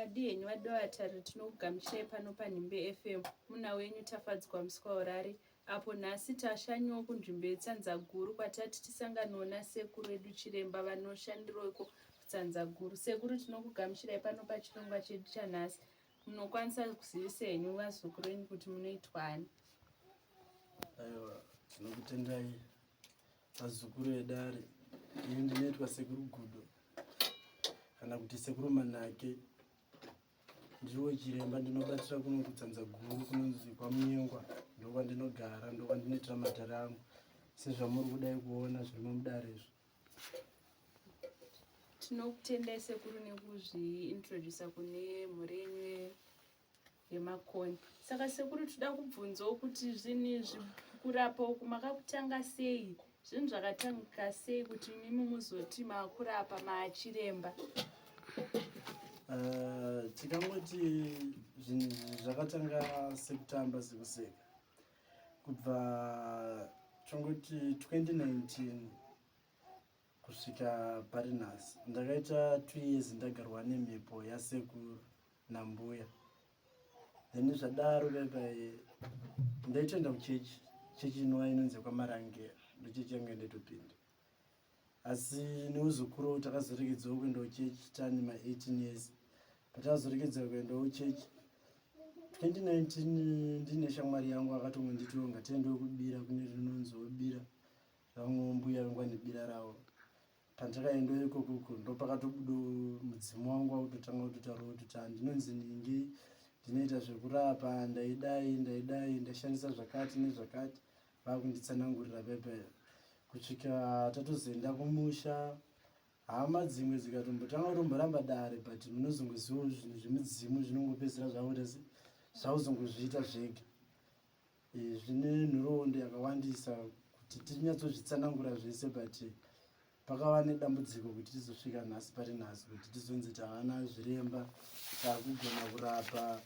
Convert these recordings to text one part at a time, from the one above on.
Makadii henyu vadiwa vatariri tinokugamuchirai pano paNhimbe FM muna wenyu Tafadzwa Muswaurari apo nhasi tashanyiwo kunzvimbo yeTsanzaguru kwatati tisanganewo nasekuru edu chiremba vanoshandiroko kuTsanzaguru. Sekuru tinokugamuchirai pano pachirongwa chedu chanhasi. Munokwanisa kuzivisa henyu vazukuru venyu kuti munoitwa ani? Aiwa, tinokutendai vazukuru vedare. Ini ndinoitwa Sekuru Gudo kana kuti Sekuru Manake. Ndiriwo chiremba ndinobatira kuno kutsanza guru kunonzi kwaMunyengwa, ndokwandinogara, ndokwandinoitira matare angu sezvamuri kudai kuona zvirimo mudare izvo. Tinokutendai sekuru nekuzviintrodusa kune mhuri yenyu yemakoni. Saka sekuru toda kubvunzawo kuti zvinhu izvi kurapa uku makakutanga sei? Zvinhu zvakatangika sei kuti imimi muzoti makurapa maachiremba? Tikangoti zvinhu izvi zvakatanga sekutamba sekuseka kubva tongoti 2019 kusvika pari nhasi. Ndakaita 2 years ndagarwa nemhepo yasekuru nambuya, then zvadaro paipai ndaitoenda kuchechi, chechi inova inonzi kwaMarangera, ndochechi yanga ndaitopinda, asi neuzukuru takazoregedzawo kuenda kuchechi tani ma18 years. Patakazoregedza kuendawo kuchechi 2019, ndine shamwari yangu akatongonditiwo ngatiendewo kubira kune rinonziwo bira vamwe mbuya vangu vane bira ravo. Pandakaendawo ikokoko ndopakatobuda mudzimu wangu wakutotanga kutotaura kuti handinonzi ningi, ndinoita zvekurapa, ndaidai ndaidai, ndashandisa zvakati nezvakati, vakunditsanangurira pepe kusvika tatozoenda kumusha. Hama dzimwe dzikatombotanga kutomboramba dare, but munozongozivawo zvinhu zvemidzimu zvinongopedzisira zvakuita se zvakuzongozviita zvega. Zvine nhoroondo yakawandisa kuti tinyatsozvitsanangura zvese, but pakava nedambudziko kuti tizosvika nhasi pari nhasi kuti tizonzi tavana zviremba, takugona kurapa,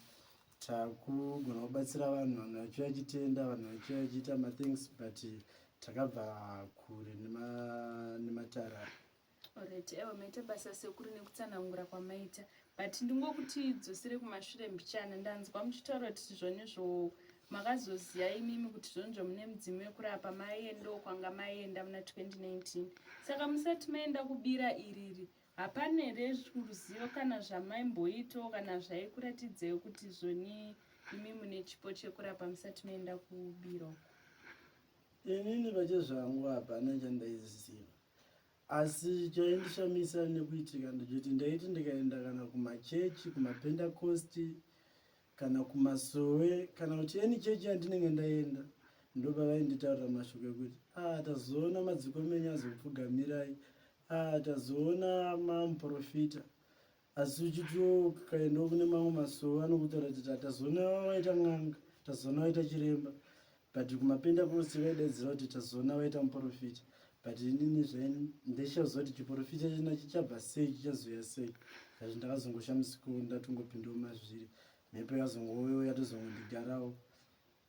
takugona kubatsira vanhu, vanhu vachiuya vachitenda, vanhu vachiuya vachiita mathings, but takabva kure nematara. Alright, ewa maita basa sekuru nekutsanangura kwamaita, but ndingokuti dzosere kumashure mbichana. Ndanzwa muchitaura kuti zvonizvo makazoziva imimi kuti zvonizvo mune mudzimu wekurapa maendawo kwanga maenda muna 2019. Saka musati maenda kubira iriri, hapana here ruzivo kana zvamaimboitawo kana zvaikuratidzai kuti zvoni imi mune chipo chekurapa musati maenda kubira uko? Inini pachezvangu hapana chandaiziva, asi chaindishamisa nekuitika ndechekuti ndaiti ndikaenda kana kumachechi, kumapendacosti kana kumasowe kana kuti any chechi yandinenge ndaenda, ndopavainditaurira mashoko ekuti a tazoona madzikoma azokupfugamirai, a tazoona mamuprofita. Asi uchitiwo ukaendawo kune mamwe masowe anokutaura kuti tazoona waita n'anga, tazoona waita chiremba, but kumapendacosti vaidaidzira kuti tazoona waita muprofita. But inini ndaichaziva kuti chiprofita china chichabva sei, chichazouya sei. Zvazvo ndakazongoshamisikawo ndatongopindawo mazviri, mhepo yazongouyawo yatozongondigarawo.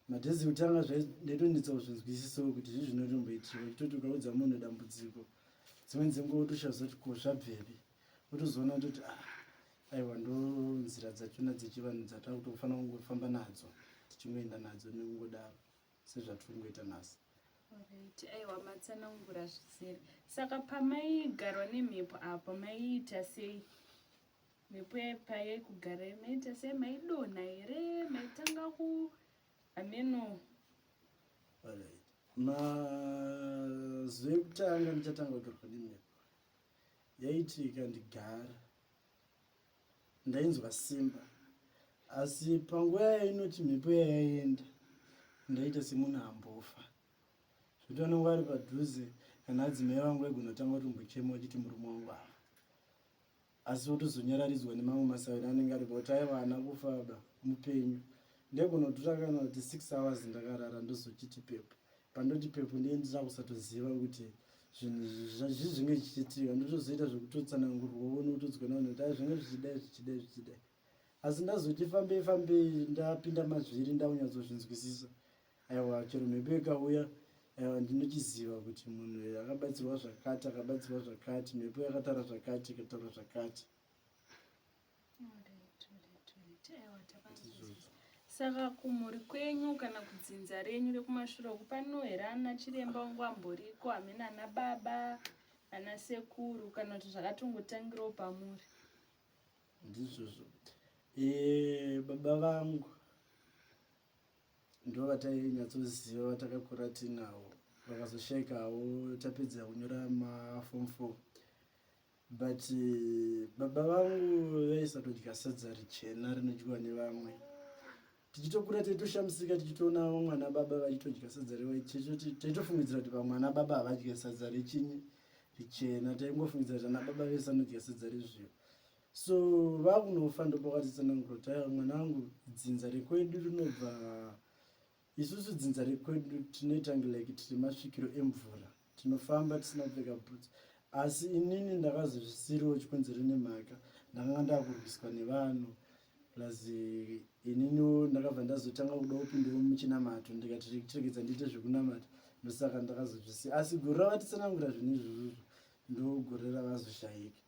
Madhezi kutanga ndaitonetsa kuzvinzwisisawo kuti zvii zvinotomboitika, uchitoti ukaudza munhu dambudziko dzimweni dzenguva wotoshaziva kuti ko zvabvepi, wotozoona kutoti ah, aiwa, ndo nzira dzachona dzechivanhu dzatakutofanira kungofamba nadzo, tichingoenda nadzo nekungodaro sezvatiri kungoita nhasi. Alright, aiwa matsanangura zvizere. Saka pamaigarwa nemhepo apa maiita sei? Mhepo payaikugarai maiita sei? Maidonha here? Maitanga ku hameno? Alright. Mazuva ekutanga ndichatanga kugarwa nemhepo yaitika ndigara ndainzwa simba, asi panguva yainoti mhepo yayaenda ndaita semunhu ambofa, zvekuti vanenge vari padhuze kana adzimai vangu vaigona kutanga kutombochema vachiti murume wangu afa, asi votozonyararidzwa nemamwe masaviri anenge aripo kuti aiwa haana kufa ba, mupenyu. Ndaigona kutora kana kuti 6 hours ndakarara, ndozochiti pepo. Pandoti pepo ndiye ndisina kusatoziva kuti zvinhu zvii zvinge zvichiitika, ndotozoita zvekutotsanangurwawo nekutodzwa navanhu kuti ai zvinge zvichidai zvichidai zvichidai. Asi ndazoti fambei fambei ndapinda mazviri, ndakunyatsozvinzwisisa, aiwa chero mhepo ikauya, aiwa ndinochiziva kuti munhu akabatsirwa zvakati, akabatsirwa zvakati, mhepo yakataura zvakati, ikataura zvakati. Alright. Saka kumhuri kwenyu kana kudzinza renyu rekumashure uku pano here ana chiremba wangu amboriko hamene ana baba ana sekuru kana kuti zvakatongotangirawo pamuri? Ndizvozvo. E, baba vangu ndovatainyatsoziva vatakakura tinavo vakazoshaikawo tapedza kunyora mafom 4 but eh, baba vangu vaisatodya sadza richena rinodyiwa nevamwe tichitokura taitoshamisika tichitoona vamwe ana baba vachitodya sadza rewaiti taitofungidzira kuti vamwe ana baba havadye sadza rechinyi richena taingofungidzira kuti ana baba vese anodya sadza rezviyo so vakunofa ndopakatitsanangura kuti aiwa mwana wangu dzinza rekwedu rinobva Isusu dzinza rekwedu tinoita kunge like tiri masvikiro emvura tinofamba tisina kupfeka boots asi inini ndakazozvisiriwo chikonzero nemhaka ndakanga ndakurwiswa nevanhu plus ininiwo ndakabva ndazotanga kuda kupindawo muchinamato ndikati chiregedza ndiite zvekunamata ndosaka ndakazozvisiya asi gore ravatitsanangura zvinhu izvozvozvo ndogore ravazoshaika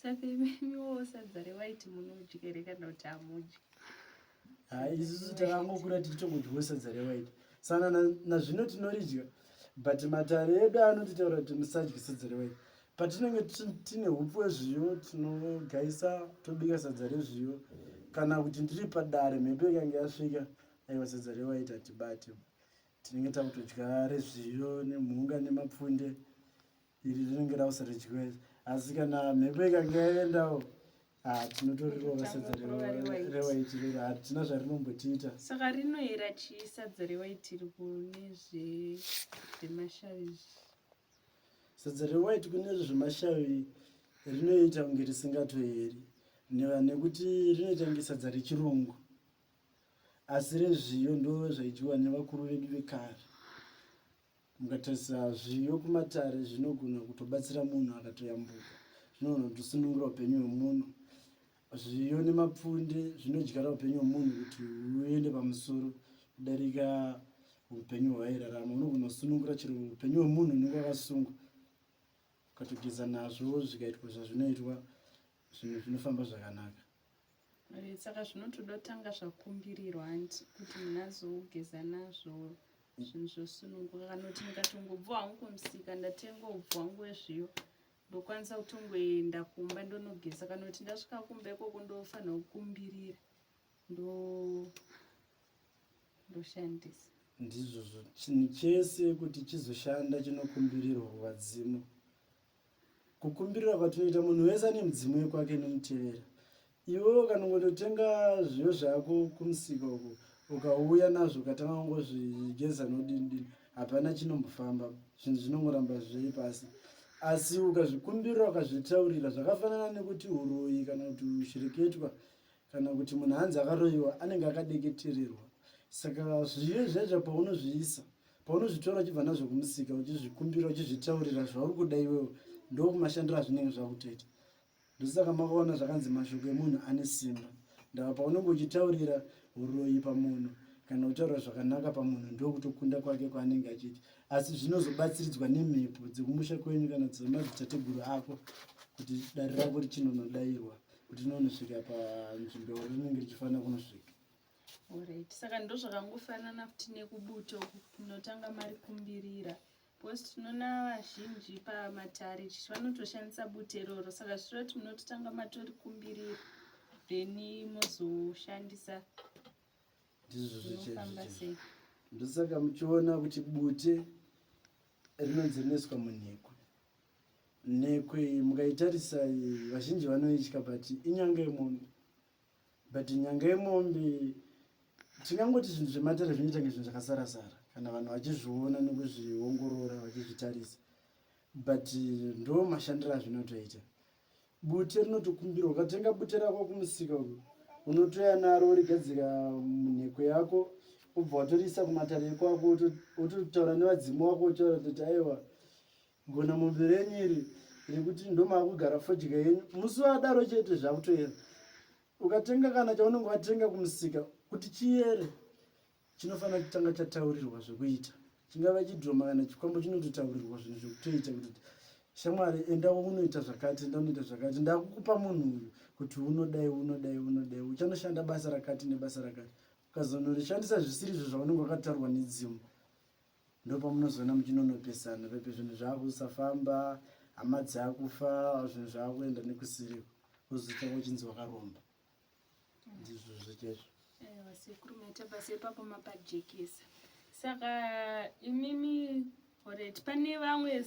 Saka imiwo sadza rewaiti munodya here kana kuti hamudyi? Hayi isusu takangokura tichitongodyawo sadza rewaiti. Sana nazvino tinoridya but matare edu anotitaura kuti musadye sadza rewaiti. Patinenge tine hupfu hwezviyo tinogaisa tobika sadza rezviyo kana kuti ndiri padare mhepo ikange yasvika aiwa sadza rewaiti hatibate. Tinenge takutodya rezviyo nemhunga nemapfunde. Iri rinenge rakusaridyiwa asi kana mhepo ikange yaendawo ah, tinotorirova sadza rewaiti rero hatina zvarinombotiita. Saka rinoera chii sadza rewaiti iri kune zvemashavi izvi? Sadza rewaiti kune zvemashavi rinoita kunge risingatoeri nekuti rinoita kunge sadza rechirungu asi rezviyo ndo zvaidyiwa nevakuru vedu vekare. Mukatarisa zviyo kumatare zvinogona kutobatsira munhu akatoyambuka, zvinogona kutosunungura upenyu hwemunhu. Zviyo nemapfunde zvinodyara upenyu hwemunhu kuti huende pamusoro kudarika upenyu hwairarama. Unogona kusunungura chero upenyu hwemunhu unenge wakasungwa, ukatogeza nazvo zvikaitwa zvazvinoitwa, zvinhu zvinofamba zvakanaka. Eh, saka zvinotoda kutanga zvakumbirirwa hanti kuti munhu azogeza nazvo zvinhu zvosununguka kana kuti ndikatongobva hangu kumusika ndatenga ubvu hwangu wezviyo ndokwanisa kutongoenda kumba ndonogeza kana kuti ndasvika kumba ikoko ndofanira kukumbirira ndo ndoshandisa ndizvozvo chinhu chese kuti chizoshanda chinokumbirirwa kuvadzimu Kukumbirira kwatinoita munhu wese ane mudzimu wekwake inomutevera. Iwewe ukanongototenga zviyo zvako kumusika uko ukauya nazvo ukatanga kungozvigeza nodini dini hapana chinombofamba zvinhu zvinongoramba zviri pasi asi ukazvikumbirira ukazvitaurira zvakafanana nekuti uroyi kana kuti ushereketwa kana kuti munhu hanzi akaroyiwa anenge akadeketererwa saka zviyo zvaizvo paunozviisa Paunozvitora uchibva nazvo kumusika uchizvikumbira uchizvitaurira zvauri kuda iwewe ndokumashandiro azvinenge zvakutoita. Ndosaka makaona zvakanzi mashoko emunhu ane simba. Ndava paunenge uchitaurira uroyi pamunhu kana kutaura zvakanaka pamunhu ndokutokunda kwake kwaanenge achiita. Asi zvinozobatsiridzwa nemhepo dzekumusha kwenyu kana dzemadzitateguru ako kuti dare rako richinonodairwa kuti rinonosvika panzvimbo rinenge richifanira kunosvika. Alright. Saka ndozvakangofanana futi nekubuto tinotanga marikumbirira because tinoona vazhinji pamatare chichi vanotoshandisa bute iroro saka zvichireva kuti munototanga matorikumbirira then mozoshandisa ndizvozvo sei ndosaka muchiona kuti bute rinonzi rinoiswa munhekwe nhekwe mukaitarisa vazhinji vanoitya but inyange yemombe But nyanga yemombe tingangoti zvinhu zvematare zvinoita kunge zvinhu zvakasara sara kana vanhu vachizviona nekuzviongorora vachizvitarisa but ndo mashandiro azvinotoita. Bute rinotokumbirwa ukatenga bute rako kumusika uku unotoya naro worigadzika munhekwe yako wobva watoriisa kumatare ekwako wototaura nevadzimu wako wotaura kuti aiwa Gona mombe renyu iri rekuti ndomaakugara fodya yenyu musi wadaro chete zvakutoyera ukatenga kana chaunenge watenga kumusika kuti chiyere chinofanira kutanga chataurirwa zvekuita chingava chidhoma kana chikwambo chinototaurirwa zvinhu zvekutoita kuti Shamwari enda unoita zvakati, enda unoita zvakati, ndakukupa munhu uyu kuti unodai, unodai, unodai, uchanoshanda basa rakati nebasa rakati. Ukazonorishandisa zvisiri izvo zvaunenge wakataurwa nedzimu, ndopamunozoona muchinonopesana pepe zvinhu zvakusafamba, hama dzakufa, zvinhu zvakuenda nekusiriko, wozotanga uchinzi wakaromba. Ndizvozvo chaizvo. Ewa sekuru maita basa ipapo mapajekesa. Saka imimi orit pane vamwe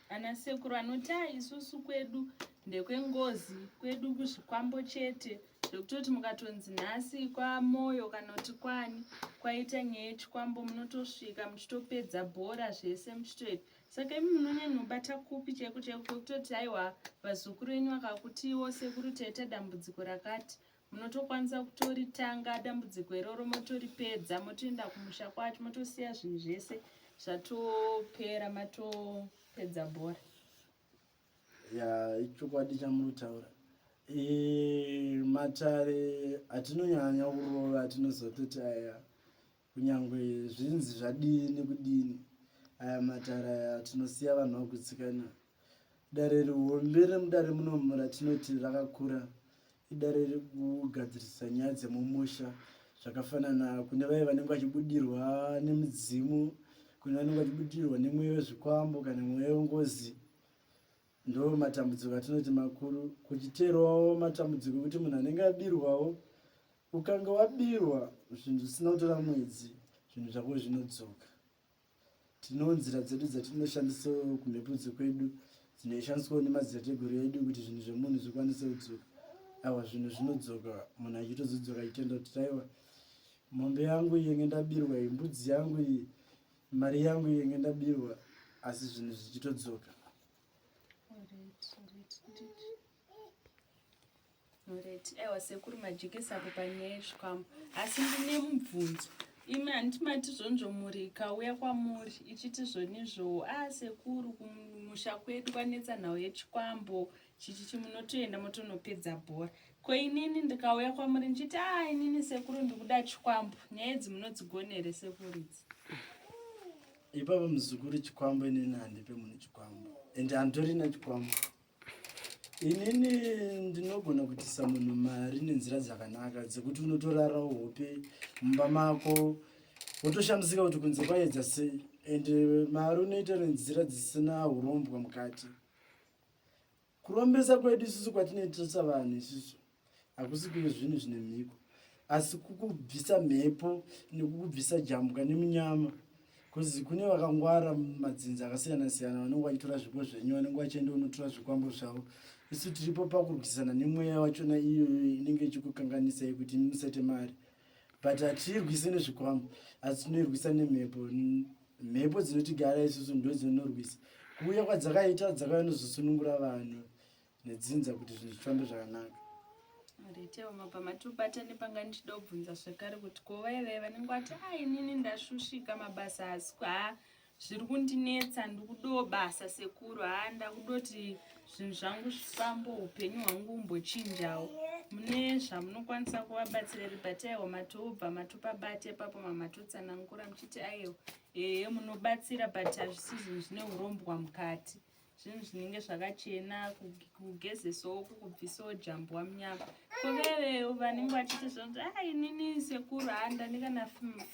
ana sekuru anoti a isusu kwedu ndekwengozi kwedu kuzvikwambo chete zvekutoti mukatonzi nhasi kwamoyo kana kuti kwani kwaita nyaya yechikwambo munotosvika muchitopedza bhora zvese muchitoita saka imi munonyanyobata kupi chaiko chaiko kwekutoti aiwa vazukuru venyu vakakutiwo sekuru taita dambudziko rakati munotokwanisa kutoritanga dambudziko iroro motoripedza motoenda kumusha kwacho motosiya zvinhu zvese zvatopera matopedza bhora. Ya, ichokwadi chamurikutaura. E, matare atinonyanya kurova atinozototi aya kunyangwe zvinzi zvadini kudini aya matare aya tinosiya vanhu vagutsikana. Dare rihombe remudare munomu ratinoti rakakura idare rekugadzirisa nyaya dzemumusha zvakafanana kune vaye vanenge vachibudirwa nemidzimu, kune vanenge vachibudirwa nemweya wezvikwambo kana mweya wengozi. Ndo matambudziko atinoti makuru. Kuchiteerwawo matambudziko ekuti munhu anenge abirwawo, ukange wabirwa zvinhu zvisina kutora mwedzi, zvinhu zvako zvinodzoka. Tinewo nzira dzedu dzatinoshandisa kumhepo dzekwedu dzinoshandiswawo nemadzitateguru edu kuti zvinhu zvemunhu zvikwanise kudzoka. Aiwa zvinhu zvinodzoka munhu achitozodzoka achitenda kuti aiwa mombe yangu iyi yenge ndabirwa iyi, mbudzi yangu iyi, mari yangu iyi yenge ndabirwa asi zvinhu zvichitodzoka. Alright, aiwa sekuru majekesa apo panyaya yezvikwambo asi ndine mubvunzo imi handiti mati zvonzvo mhuri ikauya kwamuri ichiti zvonizvo a ah, sekuru kumusha kwedu kwanetsa nhau yechikwambo chichichi munotoenda motonopedza bhora ko inini ndikauya kwamuri ndichiti a ah, inini sekuru ndikuda chikwambo nyaya idzi munodzigona here sekuru idzi ipapo muzukuru chikwambo inini handipe munhu chikwambo and handitorina chikwambo Inini ndinogona kuitisa munhu mari nenzira dzakanaka dzekuti unotorarawo hope mumba mako wotoshamisika kuti kunze kwayedza sei and mari unoita nenzira dzisina urombwa mukati. Kurombesa kwedu isusu kwatinoitisa vanhu isusu hakusi kuve zvinhu zvine mhiko asi kukubvisa mhepo nekukubvisa jambwa nemunyama bcause kune vakangwara madzinza akasiyana siyana vanenge vachitora zvipo zvenyu vanenge vachienda unotora zvikwambo zvavo isu tiripo pakurwisana nemweya wachona iyoyo inenge ichikukanganisai kuti musaite mari but hatiirwise nezvikwambo asi tinoirwisa nemhepo mhepo dzinotigara isusu ndo dzinonorwisa kuuya kwadzakaita dzakauya nozosunungura vanhu nedzinza kuti zvinhu zvifambe zvakanaka. Ritewo mabva matobata nepanga ndichida kubvunza zvekare kuti ko vaye vaye vanenge vati a ah, inini ndashushika mabasa asi ha zviri kundinetsa ndikudawo basa sekuru ha ndakudoti zvinhu zvangu zvifambo upenyu hwangu umbochinjawo mune zvamunokwanisa kuvabatsira here but aiwa matobva matopabata ipapo mamatotsanangura muchiti aiwa ehe munobatsira but hazvisi zvinhu zvine urombwa mukati zvinhu zvinenge zvakachena kugezesawo kukubvisawo jambwa munyama ko vevewo vanenge vachiti zvonzi a ah, inini sekuru handa ndikana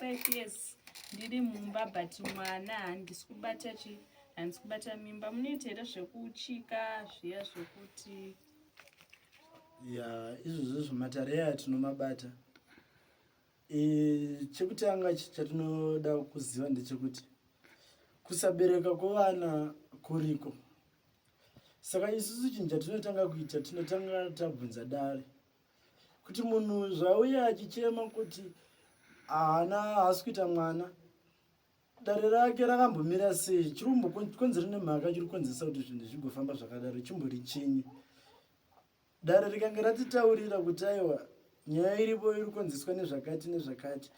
5 years ndiri mumba but mwana handisi kubata chi handisi kubata mimba munoita here zvekuchika zviya zvekuti ya izvozvo zvematare aya tinomabata E, chekutanga chatinoda kuziva ndechekuti kusabereka kwevana kuriko saka isusu chinhu chatinotanga kuita tinotanga tabvunza dare kuti munhu zvauya achichema kuti haana haasi kuita mwana dare rake rakambomira sei chiri kumbokonzera nemhaka chiri kukonzeresa kuti zvinhu zvigofamba zvakadaro chimbori chinyi Dare rikange ratitaurira kuti aiwa nyaya iripo iri kukonzeswa nezvakati nezvakati,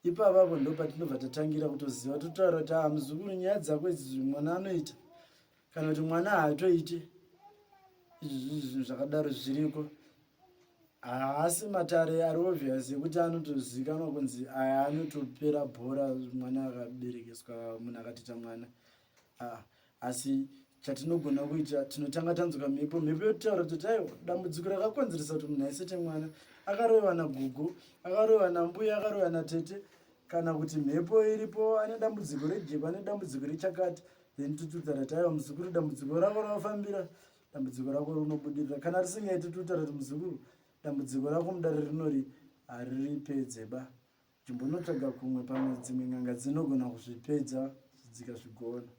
ipavapo ndopatinobva tatangira kutoziva totaura kuti ah muzukuru nyaya dzako idzi mwana anoita kana kuti mwana haatoite izvi zvinhu zvakadaro zviriko haasi matare ari obvious ekuti anotozikanwa kunzi aya anotopera bhora mwana akaberekeswa munhu akatoita mwana ah, asi Chatinogona kuita tinotanga tanzwa mhepo, mhepo yotaura kuti aiwa dambudziko rakakonzeresa kuti munhu aisete mwana akaroiwa nagogo, akaroiwa nambuya, akaroiwa natete, kana kuti mhepo iripo ane dambudziko rejeko, ane dambudziko rechakati, then tototaura kuti aiwa muzukuru dambudziko rako rawafambira, dambudziko rako rinobudirira. Kana risingaiti totaura kuti muzukuru dambudziko rako mudare rinori hariripedze ba, chimbonotsvaga kumwe, pamwe dzimwe n'anga dzinogona kuzvipedza dzikazvigona.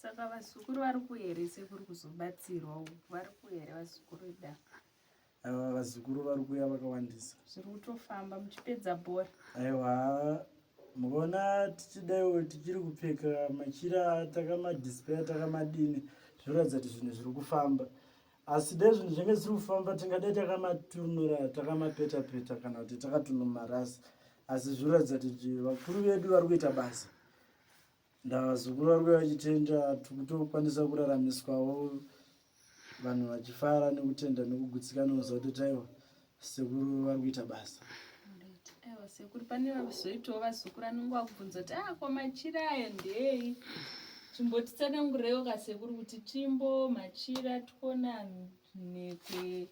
Saka vazukuru vari kuhere sekuri kuzobatsirwa vari kuhere vazukuru ida? Aiwa vazukuru vari kuuya vakawandisa. Zviri kutofamba muchipedza bhora. Aiwa mukaona tichidaiwo tichiri kupfeka machira takamadisplaya takamadini zvinoratidza kuti zvinhu zviri kufamba. Asi dai zvinhu zvinge zvisiri kufamba tingadai takamatunura takamapeta-peta kana kuti takatunomarasa. Asi zvinoratidza kuti vakuru vedu vari kuita basa. Ndavazukuru vari kuuya vachitenda tikutokwanisa kuraramiswawo vanhu vachifara nekutenda nekugutsikana kuziva kuti taiwa sekuru vari kuita basa. Aiwa sekuru pane vazoitawo vazukuru anonge vakubvunza kuti ah ko machira ayo ndei? Chimbotitsanangureiwo ka sekuru kuti tsvimbo, machira, tikuona nhekwe,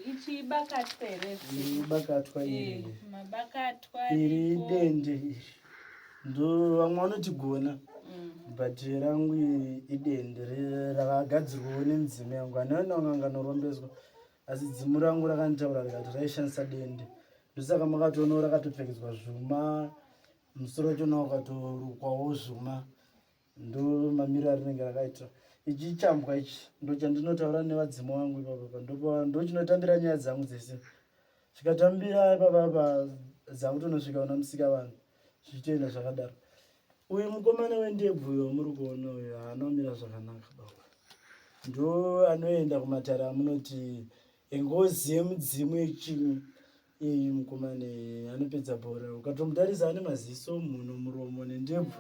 ichi ibakatwa here? Ibakatwa iri. Eh, mabakatwa Iri aripo. idende iri. Ndo vamwe vanoti gona. But rangu iri idende rakagadzirwawo nemudzimu yangu. Handina n'anga norombeswa. Asi dzimu rangu rakanditaura rikati raishandisa dende. Ndosaka makatoonawo rakatopfekedzwa zvuma, musoro wachona ukatorukwawo zvuma. Ndo mamiriro arinenge rakaita. Ichi chambwa ichi ndo chandinotaura nevadzimu vangu ipapa. Ndo chinotambira nyaya dzangu dzese. Chikatambira ipapa dzakutonosvika kuna musika vanhu. Zvichitoenda zvakadaro. Uyu mukomana wendebvu uyu wamuri kuona uyu haana kumira zvakanaka baba. Ndo anoenda kumatare amunoti engozi yemudzimu yechinyi. Iyeyu mukomana iyeye anopedza bhora. Ukatomutarisa ane maziso, mhuno, muromo nendebvu.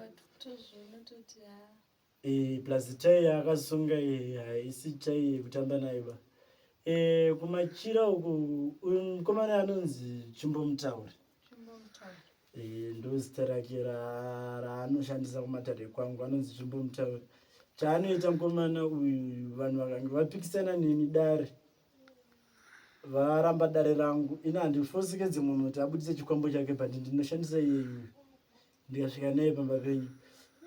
Eh, plus tai yaakasunga iyi haisi tai yekutamba nayo ba. Eh, kumachira uku uyu mukomana anonzi Chimbomutauri. Eh, ndo zita rake raanoshandisa kumatare kwangu anonzi Chimbomutauri. Chaanoita mukomana uyu vanhu vakange vapikisana neni dare varamba dare rangu ini handifosekedzi munhu kuti abudise chikwambo chake but ndinoshandisa iyeyu ndikasvika naye pamba penyu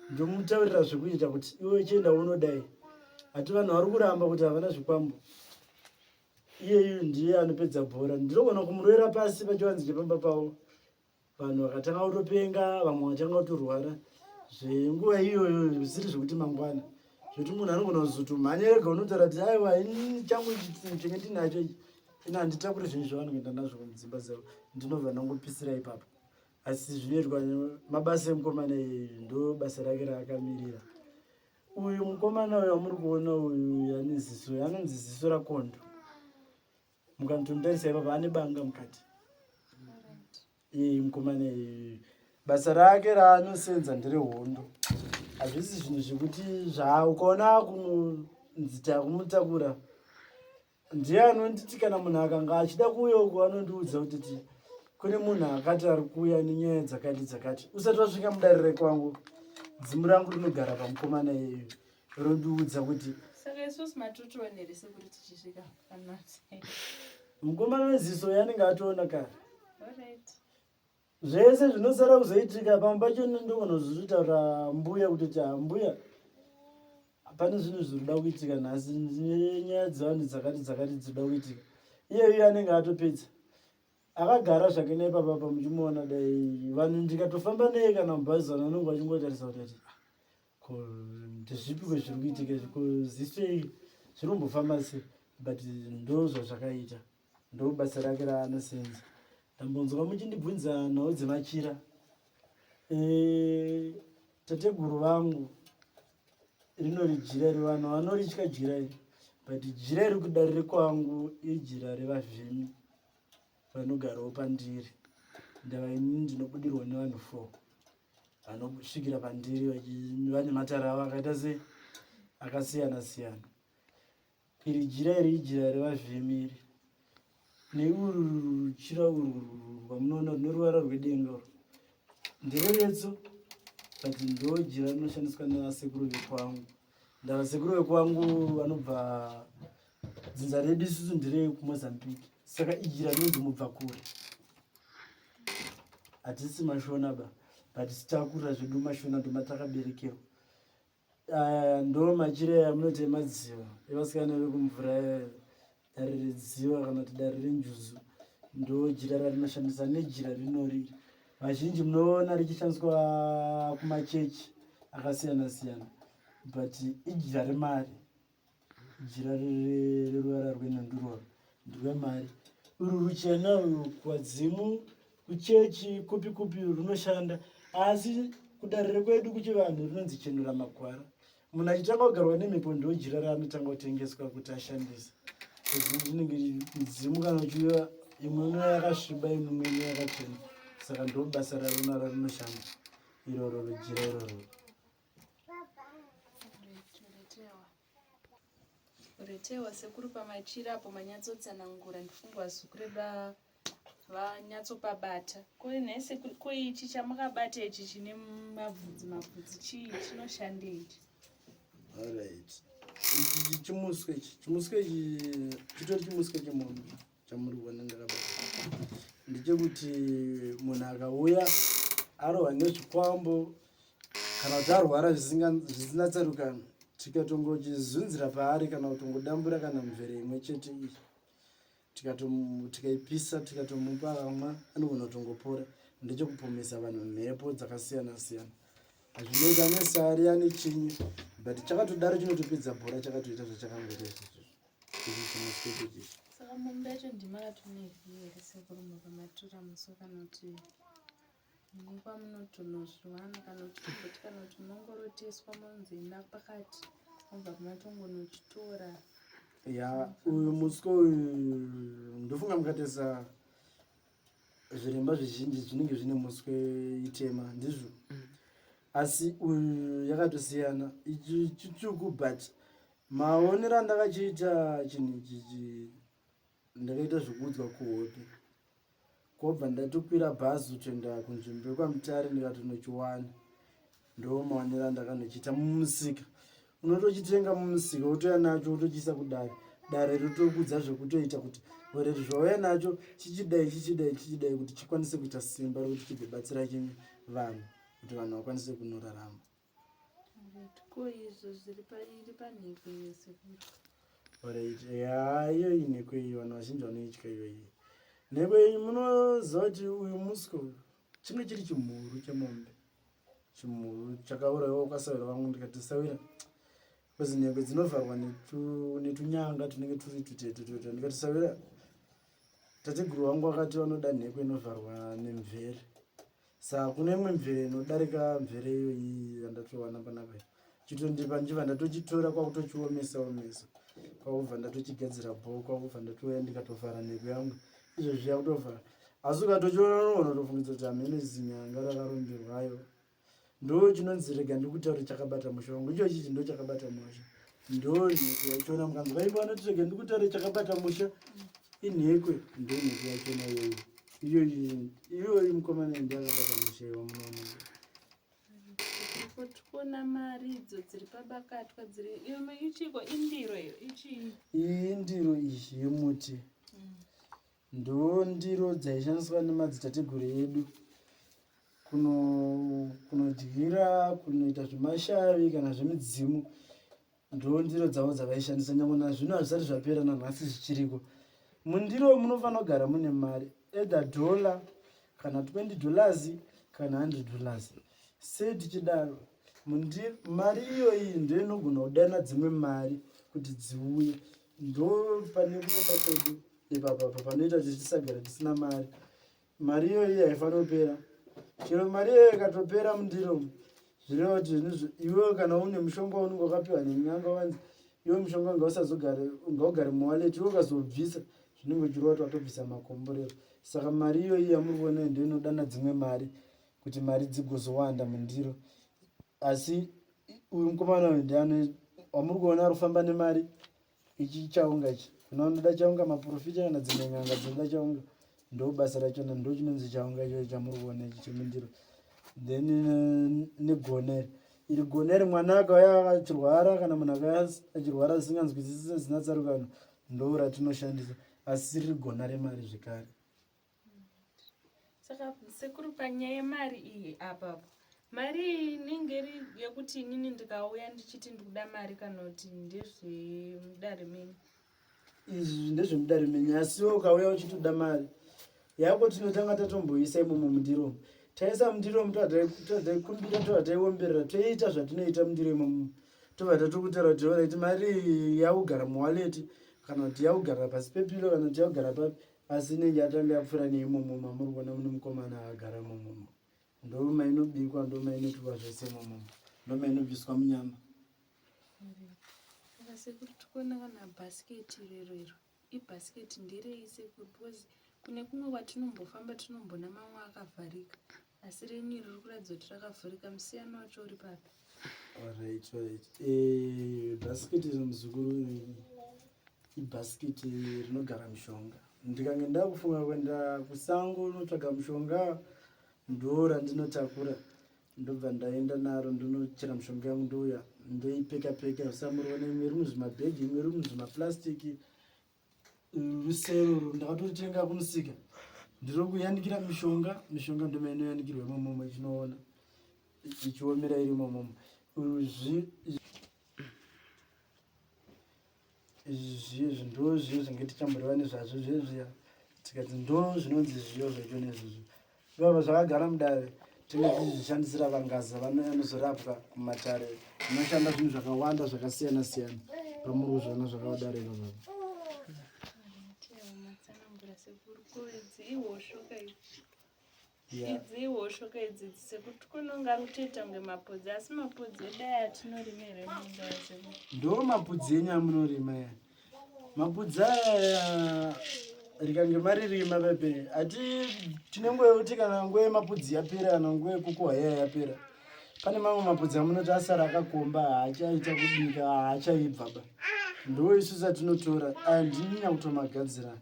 ndomutaurira zvekuita kuti iwe chienda unodai hati vanhu vari kuramba kuti havana zvikwambo iyeyu ndiye anopedza bhora ndinogona kumurovera pasi pachivanzi chepamba pavo vanhu vakatanga kutopenga vamwe vakatanga kutorwara zvenguva iyoyo zvisiri zvekuti mangwana zvekuti munhu anogona kuzotomhanya ega unotaura kuti aiwa ini changu chinge ndinacho ichi ini handitakuri zvinhu zvavanhu kuenda nazvo mudzimba dzavo ndinobva ndangopisira ipapo asi zvinoitwa mabasa emukomana iyeyu ndo basa rake raakamirira uyu mukomana uyu wamuri kuona uyu ane ziso anonzi ziso rakondo mukanitomutarisa ipapa ane banga mukati iye mukomana iyeyu basa rake raanosenza nderehondo hazvisi zvinhu zvekuti zvaukaona kunonzi takumutakura ndiye anonditi kana munhu akanga achida kuuya uko anondiudza kuti ti kune munhu akati ari kuuya nenyaya dzakati dzakati usati wasvika mudare rekwangu dzimu rangu rinogara pamukomana iyeyu rondiudza kuti saka isusu matotionere sekuti tichisvika panatse mukomana weziso yanenge atoona kare zvese zvinosara kuzoitika pamwe pacho ndogona kuzozvitaura mbuya kuti ta mbuya pane zvinhu zvinoda kuitika nhasi nyaya dzevanhu dzakati dzakati dzinoda kuitika iyeyu anenge atopedza akagara zvake naye papapa muchimuona dai vanhu ndikatofamba naye kana mubhazi vanhu vanonge vachingotarisa kuti ati ah, ko ndezvipi ko zviri kuitika izvi ko ziso iyi zviri kumbofamba sei but ndo zvazvakaita ndo basa rake raanosenza ndambonzwa muchindibvunza nhau dzemachira e, tateguru vangu rinori jira iri vanhu vanoritya jira iri but jira iri kudarire kwangu ijira revavhimi vanogarawo pandiri ndava ini ndinobudirwa nevanhu four vanosvikira pandiri vane matare avo akaita se akasiyana siyana iri jira iri ijira revavhimi iri neuru ruchira urwu rwamunoona rune ruvara rwedenga urwu ndereretso. But ndo jira rinoshandiswa nevasekuru vekwangu. Ndavasekuru vekwangu vanobva dzinza redu isusu nderekuMozambique, saka ijira rinonzi mubva kure. Hatisi mashona ba, but takurira zvedu mashona, ndomatakaberekerwa. Aya ndo machira aya munoti emadziva evasikana vekumvura, dare redziva kana kuti dare renjuzu. Ndo jira rarinoshandisa nejira rinoriri. Vazhinji munoona richishandiswa kumachechi akasiyana siyana, but ijira remari. Jira reruvara rwenhundurwa nderwemari. Uru ruchena uru kuvadzimu, kuchechi, kupi kupi runoshanda, asi kudarire kwedu kuchivanhu rinonzi chenura magwara. Munhu achitanga kugarwa nemhepo, ndo jira raanotanga kutengeswa kuti ashandise. Rinenge mudzimu kana uchiuya, imwe ino yakasviba, imwe ino yakachena, saka ndo basa rarona rarinoshanda iroro rujira iroro. Retewa sekuru pamachira apo manyatsotsanangura, ndifunga vazukuru vanyatsopabata. Ko nhai sekuru, ko ichi chamakabata ichi chine mabvudzi mabvudzi chii, chinoshandei ichi? Alright, ichi chimuswe ichi, chimuswe ichi chitori chimuswe chemombe chamuri kuona ndakabata. Ndechekuti munhu akauya arohwa nezvikwambo kana kuti arwara zvisina tsarukano, tikatongochizunzira paari kana kutongodambura kana mvere imwe chete iyi, tikaipisa, tikatomupa akamwa, anogona kutongopora. Ndechekupomesa vanhu mhepo dzakasiyana siyana. Hazvinoita ane sari, ane chinyi, but chakatodaro chinotopedza bhora, chakatoita zvachakangoita izvozvo. Ichi chimuswe ichi. Saka mombe yacho ndimakatoneziva here sekuru, mukamatura muswe, kana kuti nekwamunotonozviwana, kana kuti togoti, kana kuti munongoroteswa monzi enda pakati, mobva matongonochitora? Ya, uyu muswe uyu ndofunga mukatarisa zviremba zvizhinji zvinenge zvine muswe itema, ndizvo? Asi uyu yakatosiyana, ichi chitsvuku, but maonero andakachiita chinhu ichichi, ndakaita zvekuudzwa kuhope, kwobva ndatokwira bhazi kutoenda kunzvimbo yekwaMutare, ndikatonochiwana. Ndo maonero andakanochiita mumusika. Unotochitenga mumusika, wotouya nacho, wotochiisa kudare, dare rotokudza zvekutoita kuti gore zvauya nacho chichidai, chichidai, chichidai, kuti chikwanise kuita simba rekuti chigobatsira chimwe vanhu, kuti vanhu vakwanise kunorarama. Ko izvo zviri iri panhekwe iyo sekuru? Alright, ya, iyo inhekwe iyi vanhu vazhinji vanoitya iyoyi nhekwe iyi. Munoziva kuti uyu muswe uyu chinge chiri chimhuru chemombe, chimhuru chakaurayiwa kwasawira vangu. Ndikati sawira, because nhekwe dzinovharwa netunyanga tunenge turi tutete tutete. Ndikati sawira, tateguru vangu vakati vanoda nhekwe inovharwa nemvere, saka kune imwe mvere inodarika mvere iyoyi yandatowana panapa. Chitondipa, ndichibva ndatochitora, kwakutochiomesa omesa, kwakubva ndatochigadzira bho, kwakubva ndatouya ndikatovhara nhekwe yangu. Izvo zviya kutovhara, asi ukatochiona unoona kutofungidza kuti hamene zinyanga rakaromberwayo. Ndo chinonzi, rega ndikutaure chakabata musha wangu. Icho chichi ndo chakabata musha, ndo nhekwe yachona. Mukanzwa ivo vanoti rega ndikutaure chakabata musha, inhekwe, ndo nhekwe yachona iyoyo. Iyoyi, iyoyi mukomana ndi akabata musha iwa munoona. Tikuona mari idzo dziri pabakatwa dziri iyo, ichiko indiro iyo, ichii? Iyi indiro iyi yemuti, ndo ndiro dzaishandiswa nemadzitateguru edu kunodyira, kunoita zvemashavi kana zvemidzimu. Ndo ndiro dzavo dzavaishandisa. Nyange nazvino hazvisati zvapera, nanhasi zvichiriko. Mundiro munofanira kugara mune mari, either dollar kana $20 kana $100. Sei tichidaro? Mari iyoyi ndo inogona kudana dzimwe mari kuti dziuye. Ndo pane kuromba kwedu ipapapa panoita kuti tisagara tisina mari. Mari iyoyi haifaniri kupera. Chero mari iyoyo ikatopera mundiro, zvireva kuti iwewe kana une mushonga waunenge wakapiwa nenyanga, wanzi iwe mushonga ngausazogare, ngaugare muwallet, iwe ukazobvisa, zvinenge uchireva kuti watobvisa makomborero. Saka mari iyoyi yamuri kuona ndo inodana dzimwe mari kuti mari dzigozowanda mundiro. Asi uyu mukomana uyu ndiani wamuri kuona ari kufamba nemari? Ichi chaunga ichi, kuna vanoda chaunga, maprofita kana dzimwe n'anga dzinoda chaunga, ndo basa rachona, ndo chinonzi chaunga ichocho chamuri kuona ichi chemundiro. Then negona iri, iri gona iri mwana akauya achirwara kana munhu akauya achirwara asinganzwisisi zvisina tsarukano, ndo ratinoshandisa, asi riri gona remari zvekare. Saka sekuru, panyaya yemari iyi apapo, mari iyi inenge iri yekuti inini ndikauya ndichiti ndikuda mari, kana kuti ndezvemudare menyu? Izvi ndezvemudare menyu, asi iwe ukauya uchitoda mari yako, tinotanga tatomboisa imomo mundiro. Taisa mundiro, tobva taikumbira, tobva taiomberera, toita zvatinoita mundiro imomo, tobva tatokutaura kuti alright, mari iyi yakugara muwallet, kana kuti yakugara pasi pepilo, kana kuti yakugara papi, asi inenge yatanga yapfuura neimomo mamuri kuona mune mukomana akagara imomomo. Ndo mainobikwa, ndo mainoitwa zvese imomomo, ndo mainobviswa munyama. Saka sekuru, tikuona kana bhasiketi rero iro, ibhasiketi nderei sekuru? Because kune kumwe kwatinombofamba tinombona mamwe akavharika, asi renyu iri riri kuratidza kuti rakavhurika. Musiyano wacho uri papi? Alright. Bhasiketi remuzukuru ibhasiketi rinogara mishonga. Ndikange ndakufunga kuenda kusango unotsvaga mushonga, ndo randinotakura, ndobva ndaenda naro, ndonochera mishonga yangu, ndouya ndoipeka peka. Samuriona, imwe iri muzvimabhegi, imwe iri muzvimaplastiki. Rusero uru ndakatoritenga kumusika, ndiri kuyanikira mishonga. Mishonga ndoma inoyanikirwa imomomo, ichinoona ichiomera iri imomomo. Izvi zviyo ndo zviyo zvinge tichamboreva nezvazvo zvezviya, tikati ndo zvinonzi zviyo zvacho nezvizvo ivava zvakagara mudare, tinge tichizvishandisira vangaza vanozorapwa kumatare. Zvinoshanda zvinhu zvakawanda zvakasiyana siyana pamuri kuzviona zvakadaro ivava. Matsanangura sekuru. Ko idzi ihosho ka idzi? Idzi ihosho ka idzi sekuti kunonga kutoita kunge mapudzi, asi mapudzi edu aya atinorima here munda, sekuru? Ndo mapudzi enyu amunorima ya. Mapudzi aya rikange maririma pepe, ati tine nguva yekuti kana nguva yemapudzi yapera, kana nguva yekukohwa iya yapera, pane mamwe mapudzi amunoti asara akakomba, haachaita kubika, haachaibva ba. Ndo isusu atinotora aya, ndini nyakutomagadzira.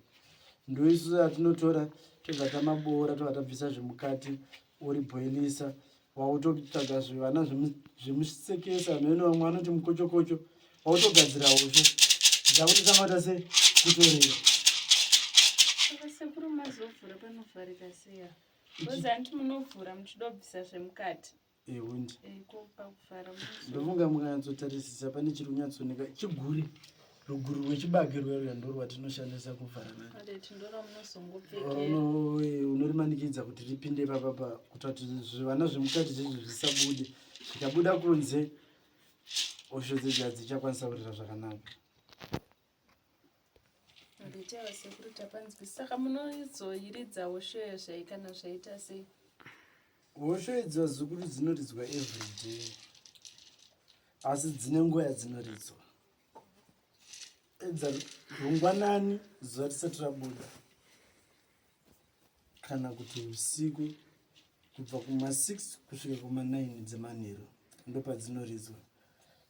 Ndo isusu atinotora, tobva tamaboora, tobva tabvisa zvemukati, uribhoilisa, wautotsvaga zvivana zvemusekesa mheno, vamwe vanoti mukochokocho, wautogadzira hosho dzakutotanga kuita se kutorera. Saka sekuru, mazovhura panovharika seya? Because hanti munovhura muchidobvisa zvemukati? Ehundi. Ko pakuvhara Ndofunga mukanyatsotarisisa pane chiri kunyatsooneka chiguri, ruguri rwechibage ruya ruya, ndo rwatinoshandisa kuvhara naro. Alright, ndoramunozongopfekera. Unorimanikidza kuti ripinde ipapapa kuita kuti zvivana zvemukati zvezvo zvisabude. Zvikabuda kunze, hosho dzedu hadzichakwanisa kurira zvakanaka. Nditewa sekuru, tapanzwi. Saka munoizoiridza hosho iyo zvai kana zvaita sei? Hosho idzi vazukuru dzinoridzwa everyday, asi dzine nguva yadzinoridzwa. Edza rungwanani zuva risati rabuda, kana kuti usiku kubva kuma6 kusvika kuma9 dzemanheru, ndopadzinoridzwa.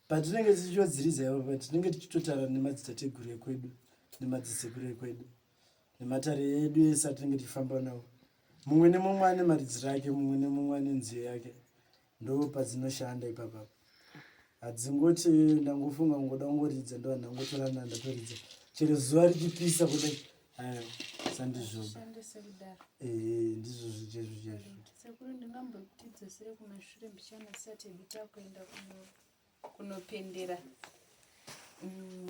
Patinenge tichichodziridza ipapo, tinenge tichitotaura nemadzitateguru ekwedu nemadzisekuru ekwedu nematare edu ese atinenge tichifamba nawo. Mumwe nemumwe ane maridziro ake, mumwe nemumwe ane nziyo yake. Ndo padzinoshanda ipapapo. Hadzingoti ndangofunga ngoda kungoridza, ndo ndangotora ndatoridza chero zuva richipisa kudai. Ayo, sandizvoba. Shandise kudaro. Ehe, ndizvo zvichezvo chaizvo. Sekuru, ndingambokutidzosere kumashure mbichana tisati hedu takuenda kunopendera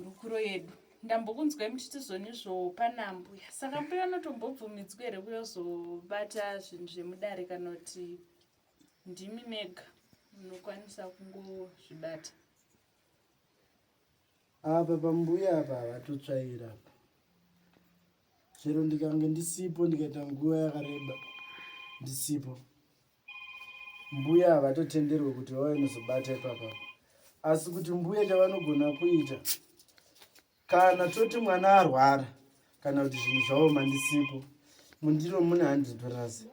rukuro yedu. Ndambokunzwai muchiti zvonizvo pana mbuya. Saka mbuya unotombobvumidzwa here kuyozobata zvinhu zvemudare, kana kuti ndimi mega munokwanisa kungozvibata? Apa pambuya apa havatotsvaira apa. Chero ndikange ndisipo, ndikaita nguva yakareba ndisipo, mbuya havatotenderwe kuti vauye nozobata ipapa. Asi kuti mbuya chavanogona kuita, kana toti mwana arwara kana kuti zvinhu zvaoma ndisipo, mundiro mune $100,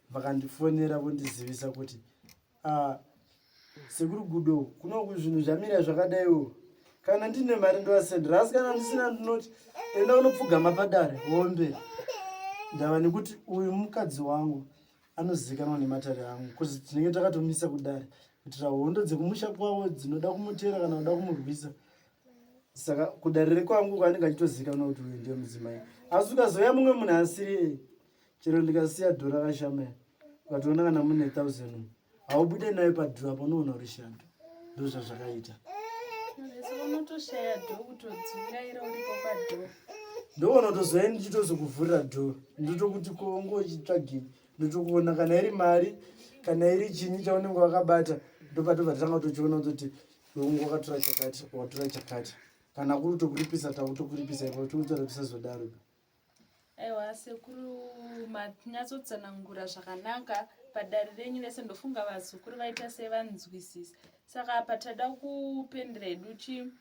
vakandifonera vondizivisa kuti, "Ah, sekuru Gudo, kunoku zvinhu zvamira zvakadaiwo," kana ndine mari ndovasendera, asi kana ndisina ndinoti, "Enda unopfugama padare wombera." Ndava nekuti uyu mukadzi wangu. Anozivikanwa nematare angu bcause tinenge takatomisa kudare kuitira hondo dzekumusha kwavo dzinoda kumutera kana kuda kumurwisa. Saka kudare rekwangu kwaanenge achitozivikanwa kuti uyu ndiye mudzimai. Asi ukazouya mumwe munhu asiri chero ndikasiya dhora rakashama ukatoona kana mune 1000 haubude nayo padhura apo unoona uri shando. Ndozvazvakaita. Unotoshaya dho kutodzungaira uripo padho. Ndoona kutozouya ndichitozokuvhurira dho ndotokuti ko unge uchitsvagei ndotokuona kana iri mari kana iri chinyi chaunenge wakabata ndopatobva tatanga kutochiona kutoti unge wakatora chakati watora chakati kana kuri kutokuripisa takutokuripisa ipo tikutora tisazodaro. Aiwa sekuru manyatsotsanangura zvakanaka padare renyu rese ndofunga vazukuru vaita sevanzwisisa. Saka apa tada kupendera hedu chi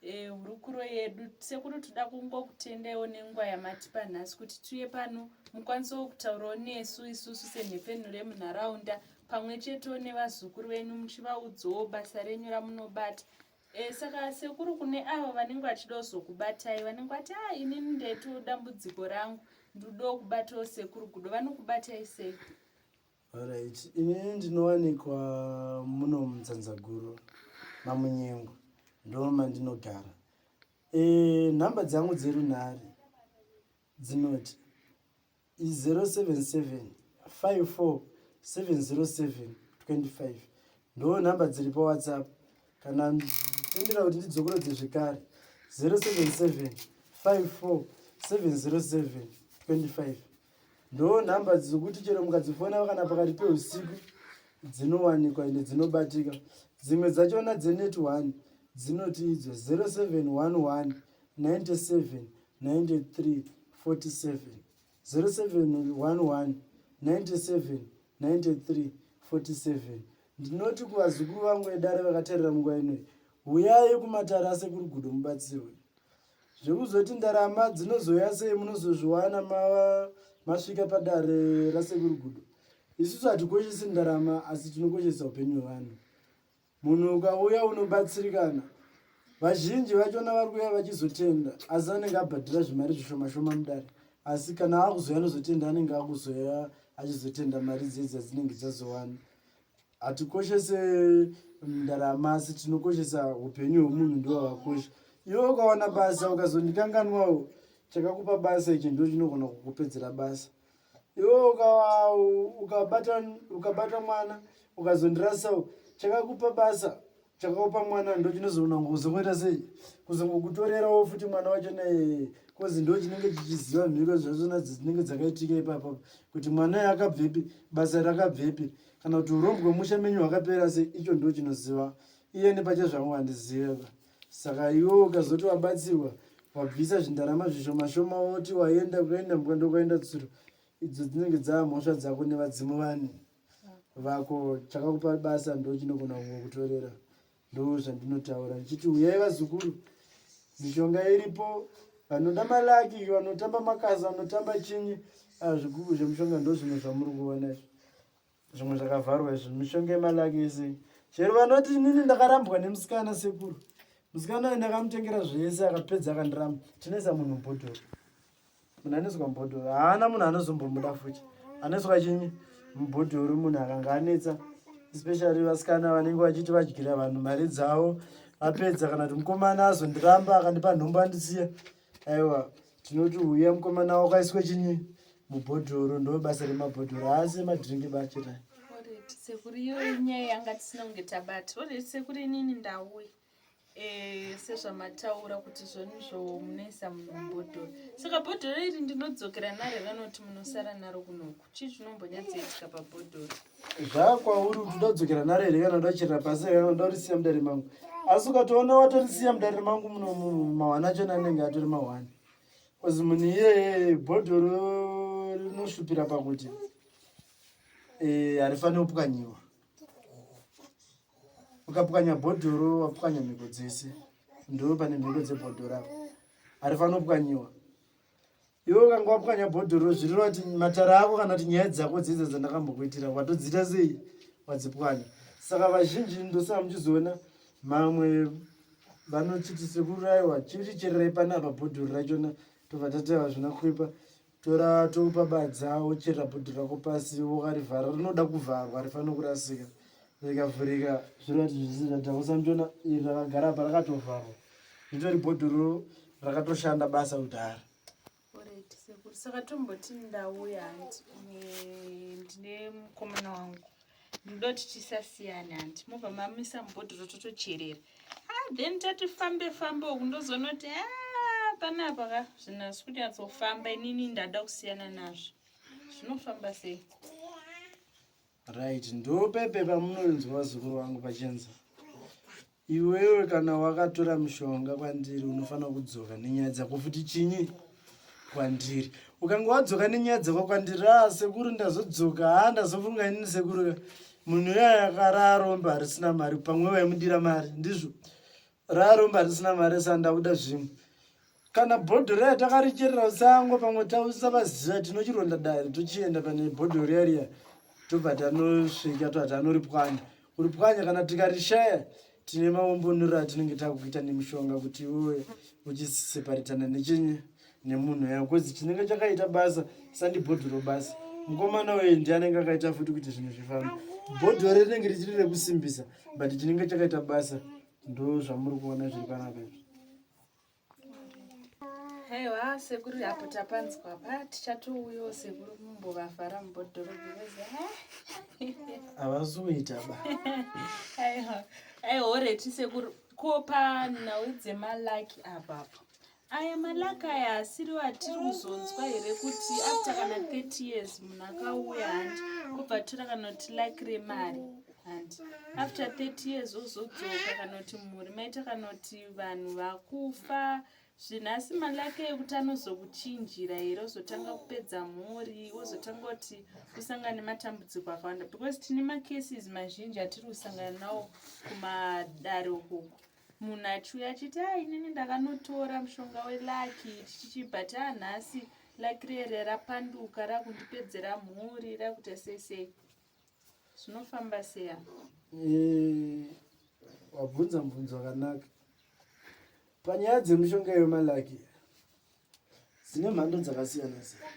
e, hurukuro yedu. Sekuru toda kungokutendaiwo nenguva yamatipa nhasi kuti tiuye pano mukwanisewo kutaurawo nesu isusu senhepfenuro yemunharaunda pamwe chetewo nevazukuru venyu muchivaudzawo basa renyu ramunobata. E, saka sekuru kune avo vanenge vachida kuzokubatai vanenge vati a ah, inini ndaitawo dambudziko rangu ndodawo kubatawo sekuru Gudo, vanokubatai sei? Alright, inini ndinowanikwa muno muTsanzaguru maMunyengo ndo mandinogara. E, nhamba dzangu dzerunhare dzinoti 077 54 707 25 ndo nhamba dziri pawhatsapp kana tendera kuti ndidzokorodze zvekare 077 54 707 25 ndo nhamba dzekuti chero mukadzifona kana pakati peusiku dzinowanikwa ende dzinobatika dzimwe dzachona dzenet 1 dzinoti idzo 0711 97 93 47 0711 97 93 47 Ndinoti kuvazukuru vangu vedare vakatarira munguva inoyi, huyai kumatare aSekuru Gudo mubatsirwe. Zvekuzoti ndarama dzinozouya sei munozozviwana masvika padare raSekuru Gudo. Isusu hatikoshesi ndarama asi tinokoshesa upenyu hwevanhu. Munhu ukauya unobatsirikana. Vazhinji vachona vari kuuya vachizotenda asi anenge abhadhira zvimari zvishoma shoma mudare. Asi kana akuzouya anozotenda anenge akuzouya achizotenda mari dzedzi dzinenge dzazowana. Hatikoshese ndarama asi tinokoshesa upenyu hwemunhu ndiwo hwakakosha. Iwe ukawana basa ukazondikanganwawo chakakupa basa ichi ndo chinogona kukupedzera basa. Iwe ukabata ukabata mwana ukazondirasawo chakakupa basa chakakupa mwana ndo chinozoona kuzongoita sei kuzongokutorerawo futi mwana wacho naye kozi ndo chinenge chichiziva mhiko zvazvona dzinenge dzakaitika ipapa kuti mwana akabvepi basa rakabvepi kana kuti urombwa musha menyu hwakapera sei icho ndo chinoziva iye nepache zvangu handizive saka iwe ukazoti wabatsirwa wabvisa zvindarama zvishoma shoma woti waenda kuenda mbwa ndokwaenda tsuro idzo dzinenge dzava mhosva dzako nevadzimu vani vako chakakupa basa ndo chinogona kungokutorera ndo zvandinotaura ndichiti uyai vazukuru mishonga iripo vanoda malaki vanotamba makasa vanotamba chinyi ah, zvigubu zvemushonga ndo zvimwe zvamuri kuona izvi zvimwe zvakavharwa izvi mishonga yemalaki yese chero vanoti inini ndakarambwa nemusikana sekuru musikana uyu ndakamutengera zvese akapedza akandiramba tinoisa munhu mubhodhoro munhu anoiswa mubhodhoro haana munhu anozombomuda futi anoiswa chinyi mubhodhoro munhu akanga anetsa especially vasikana vanenge vachiti vadyira vanhu mari dzavo vapedza kana kuti mukomana azondiramba akandipa nhombo andisiya aiwa tinoti uya mukomana wakaiswa chinyi mubhodhoro ndo basa remabhodhoro haasi emadhiringi bachira sekuru iyo inyaya yanga tisina kunge tabata oreti sekuru inini ndauya eh, sezvamataura kuti zvonizvo munoisa munhu mubhodhoro saka bhodhoro iri ndinodzokera naro vanoti munosara naro kunoku chii chinombonyatsoitika pabhodhoro Zvakwauri kuti uda kudzokera naro here kana uda kucherera pasi here kana uda kurisiya mudare mangu asi ukatoona watorisiya mudare mangu muno mahwani achona anenge atori mahwani bcause munhu iyeye bhodhoro rinosvupira pakuti eh, harifaniri kupwanyiwa ukapwanya bhodhoro wapwanya mhiko dzese ndo pane mhiko dzebhodhoro apo harifaniri kupwanyiwa Iwe ukanga wapwanya bhodhoro zvireva kuti matare ako kana kuti nyaya dzako dzidza dzandakambokuitira watodziita sei wadzipwanya. Saka vazhinji ndosaka muchizoona mamwe vanochiti sekuru aiwa chiri chererai panapa bhodhoro rachona tobva tataiwa zvina kuipa. Tora tokupa badza wocherera bhodhi rako pasi wokarivhara rinoda kuvharwa harifaniri kurasika rikavhurika zvireva kuti zvisi zvadhakusa muchiona iri rakagara apa rakatovharwa ritori bhodhoro rakatoshanda basa kudhara. Alright sekuru saka tomboti ndauya hanti ndine mukomana wangu ndoda kuti tisasiyane hanti mobva mamisa mubhodhoro totocherera ah, then tati fambe fambe uku ndozonoti ah, panapa ka zvinhu asi kunyatsofamba inini ndada kusiyana nazvo zvinofamba sei? Right, ndopepe pamunonzwa vazukuru vangu pachenza. Iwewe kana wakatora mushonga kwandiri unofanira kudzoka nenyaya dzako futi chinyi kwandiri. Ukanga wadzoka nenyaya dzako kwandiri, ah sekuru ndazodzoka, ah ndazofunga inini sekuru munhu uya akararomba harisina mari, pamwe vaimudira mari, ndizvo. Raromba risina mari sa ndakuda zvimwe. Kana bhodho riya takaricherera sango pamwe tausavaziva tinochironda dare tochienda pane bhodho riya riya tobva tanosvika tobva tanoripwanya. Kuripwanya kana tikarishaya tine maombonero atinenge takuita nemishonga kuti iwewe uchiseparitana nechinyi nemunhu uya bcause chinenge chakaita basa sandi bhodhoro basa mukomana uyu ndiye anenge akaita futi kuti zvinhu zvifambe. Bhodhoro rinenge richiri rekusimbisa but chinenge chakaita basa ndo zvamuri kuona zviri panapa izvi. Haiwa sekuru apo tapanzwa pa tichatouyawo sekuru mumbovavhara mubhodhoro because havasi kuita ba. Aiwa aiwa oreti sekuru ko panhau dzemalaki apa apo aya malaki aya asiriwo atiri kuzonzwa here kuti after kana 30 years munhu akauya handi obva tora kana kuti laki remari handi after 30 years ozodzoka kana kuti mhuri maita kana kuti vanhu vakufa zvinhu asi malaki ekuti anozokuchinjira here ozotanga kupedza mhuri ozotanga kuti usangane nematambudziko akawanda because tine macases mazhinji atiri kusangana nawo kumadare ukuku munhu achiuya achiti a inini ndakanotora mushonga welaki chichichi but a nhasi laki rere rapanduka rakundipedzera mhuri rakuita sei sei zvinofamba seya. Wabvunza mubvunzo wakanaka. Panyaya dzemishonga yemalaki dzine mhando dzakasiyana siyana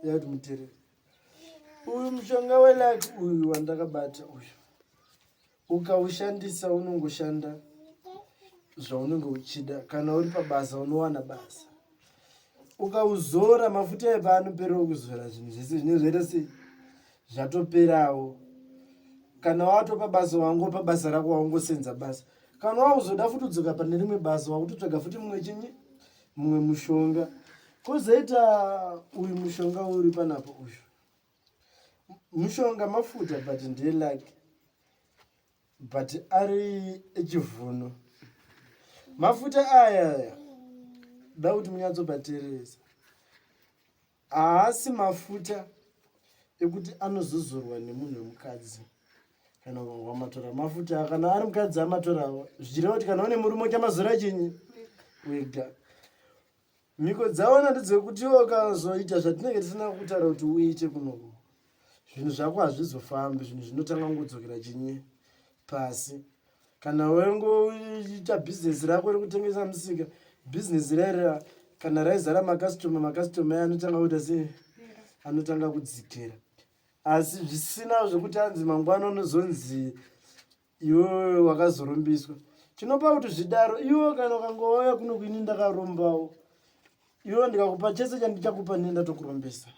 yakuti muterere uyu mushonga welaki uyu wandakabata uyu ukaushandisa unongoshanda zvaunenge uchida kana uri pabasa unowana basa ukauzora mafuta epa anoperawo kuzora zvinhu zvese zvinenge zvaita sei zvatoperawo kana watopa basa wangopa basa rako waungosenza basa kana wauzoda futi udzoka pane rimwe basa wakutotsvaga futi mumwe chinyi mumwe mushonga kozoita uyu mushonga uri panapo uyu mushonga mafuta but ndelake but ari echivhuno mafuta aya aya da kuti munyatsobatereresa haasi mafuta ekuti anozozorwa nemunhu wemukadzi kana wamatora mafuta kana ari mukadzi amatorawo zvichireva kuti kana une murume uchamazora chinyi wega Mhiko dzaona ndedzekuti iwe ukazoita zvatinenge tisina kutaura kuti uite kunoku zvinhu zvako hazvizofambi zvinhu zvinotanga kungodzokera chinyi pasi kana wengoita bhizinesi rako rekutengesa musika bhizinesi raira kana raizara makasitoma makasitoma aya anotanga kuita sei anotanga kudzikira asi zvisina zvekuti anzi mangwana unozonzi iwewe wakazorombiswa chinopa kuti zvidaro iwe kana ukangouya kuno kuini ndakarombawo iwe ndikakupa chese chandichakupa ndine ndatokurombesa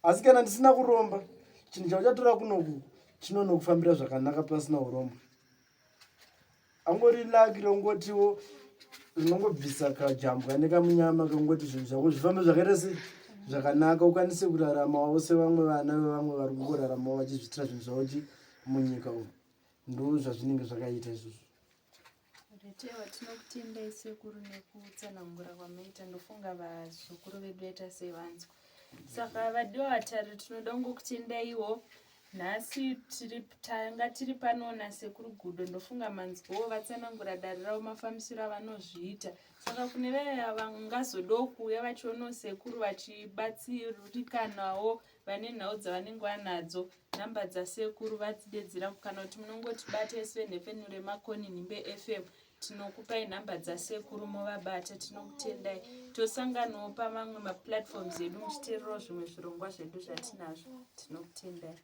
asi kana ndisina kuromba chinhu chauchatora kunoku chinonokufambira zvakanaka pasina urombo angori laki rongotiwo rinongobvisa kajambwa nekamunyama kangoti zvinhu zvako zvifambe zvakaita sei zvakanaka ukwanise kuraramawo sevamwe vana vevamwe vari kungoraramawo vachizviitira zvinhu zvavo munyika umu ndo zvazvinenge zvakaita izvozvo. Retewa tinokutendai sekuru nekutsanangura kwamaita ndofunga vazukuru vedu vaita sei vanzwa saka vadiwa vatari tinoda kungokutendaiwo nhasi tiri tanga tiri pano nasekuru gudo ndofunga manzwawo vatsanangura dare ravo mafambisiro avanozviita saka kune vaya vangazodawo kuuya vachionawo sekuru vachibatsirikanawo vane nhau dzavanenge vanadzo Number dzasekuru vadzidedzera kana kuti munongotibata isu venhepfenyuro yeMakoni Nhimbe FM. Tinokupai nhamba dzasekuru movabata. Tinokutendai. Tosanganawo pamamwe maplatforms edu muchiteererawo zvimwe zvirongwa zvedu zvatinazvo. Tinokutendai.